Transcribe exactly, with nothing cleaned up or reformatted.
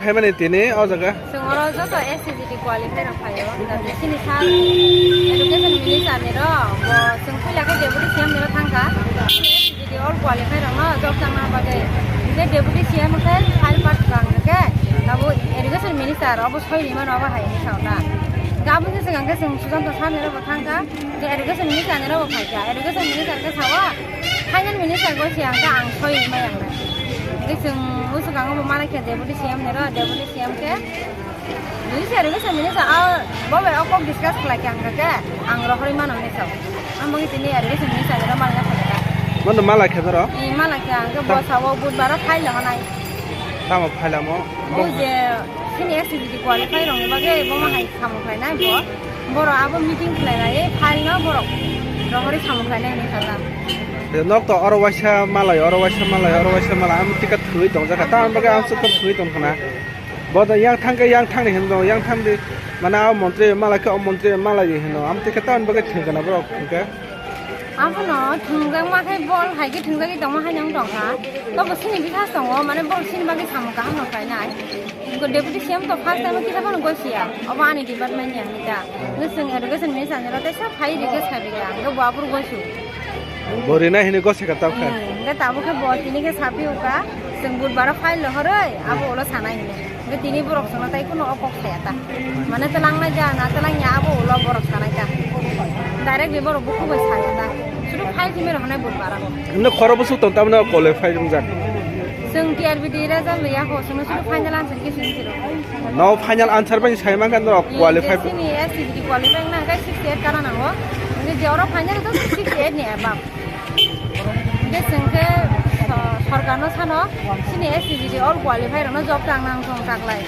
Phaimani tini o jaga. Chwng oro joto S C G T qualify rok phaio. Jate chini sir education minister ni ro, bo chwng puila khe deputy C M ni ro thangkha. Chini S C G T all qualify rok no job changna bagwi. Je deputy C M khe file pass bang khe, abo education minister obo soi ni mano obo hai ni sauna. Gabon se chwng khe chwng Susanto sir ni ro bo thangkha. Je education minister ni ro bo phaikha. Education minister khe sao, Finance minister bo siya khe ang soi mai ang na. Hingke chwng usukang bo malai khe deputy C M ni ro, deputy C M khe. Minister, education minister, ah, bo bai o kok discuss khlai khe ang khe, ang rohorwi mano hinwi sao. Ang bo tini education minister ni ro malai na phai kha. Mano malai khe boro? Ni malai khe ang khe bo sao budbar o file lama nai. Tamo file lamo? O je sini S C G T qualify rong ni bagwi bo ma hai samung khlai nai bo. Borok abo meeting khlai lai, file no borok rohorwi samung khlai nai hinwi kha ta. Nok to oro waisa malai, oro waisa malai, oro waisa malai, ang ticket thwi tong jaka, ta ang bagwi ang ticket thwi tong khna. Bo da yang thang khe yang thang ni hin do, yang thang di, mana o montri malai khe o montri malai di hin do, ang ticket ta ang bagwi thwi khna borok hwnkhe. Abono thwngjak ma khe bol hai khe thwngjagwi tongma hai nang tong kha. Tobo sini bwsa tongo, mane bol sini bagwi samung kaham no khlai nai. Ko deputy C M to first time kisa phano gosia. Obo ani department ni ani ta. Nge chwng education minister ni rote sa phai ri khe sabi ga. Nge bo apur gosu. Bo rina hini gosi ka tau kha. Hmm, nge tabo khe bo tini khe sapi uka. Chwng budbar file lo horoi, abo ulo sanai hini. Hingke tini borok chwngno tai kheno o kok saya ta. Mane twlang nai ja na twlang ya abo ulo borok sanai ta. Direct ni borok bukhuk bai saya ta. Sudu file thimi rok hanai budbar o. Himno khoro bwswk tong tamno qualify wngjak. Chwng T R B D result ya ho chwngno sudu final answer khe sini thiro. No final answer bai sai man kan no qualify. Sini S C G T qualify na kai sixty eight kana nango. Hingke je oro final to sixty eight ni above. Hingke chwng khe so-, sorkarno sano, sini S C G T all qualify rokno job tang nang thung taklai.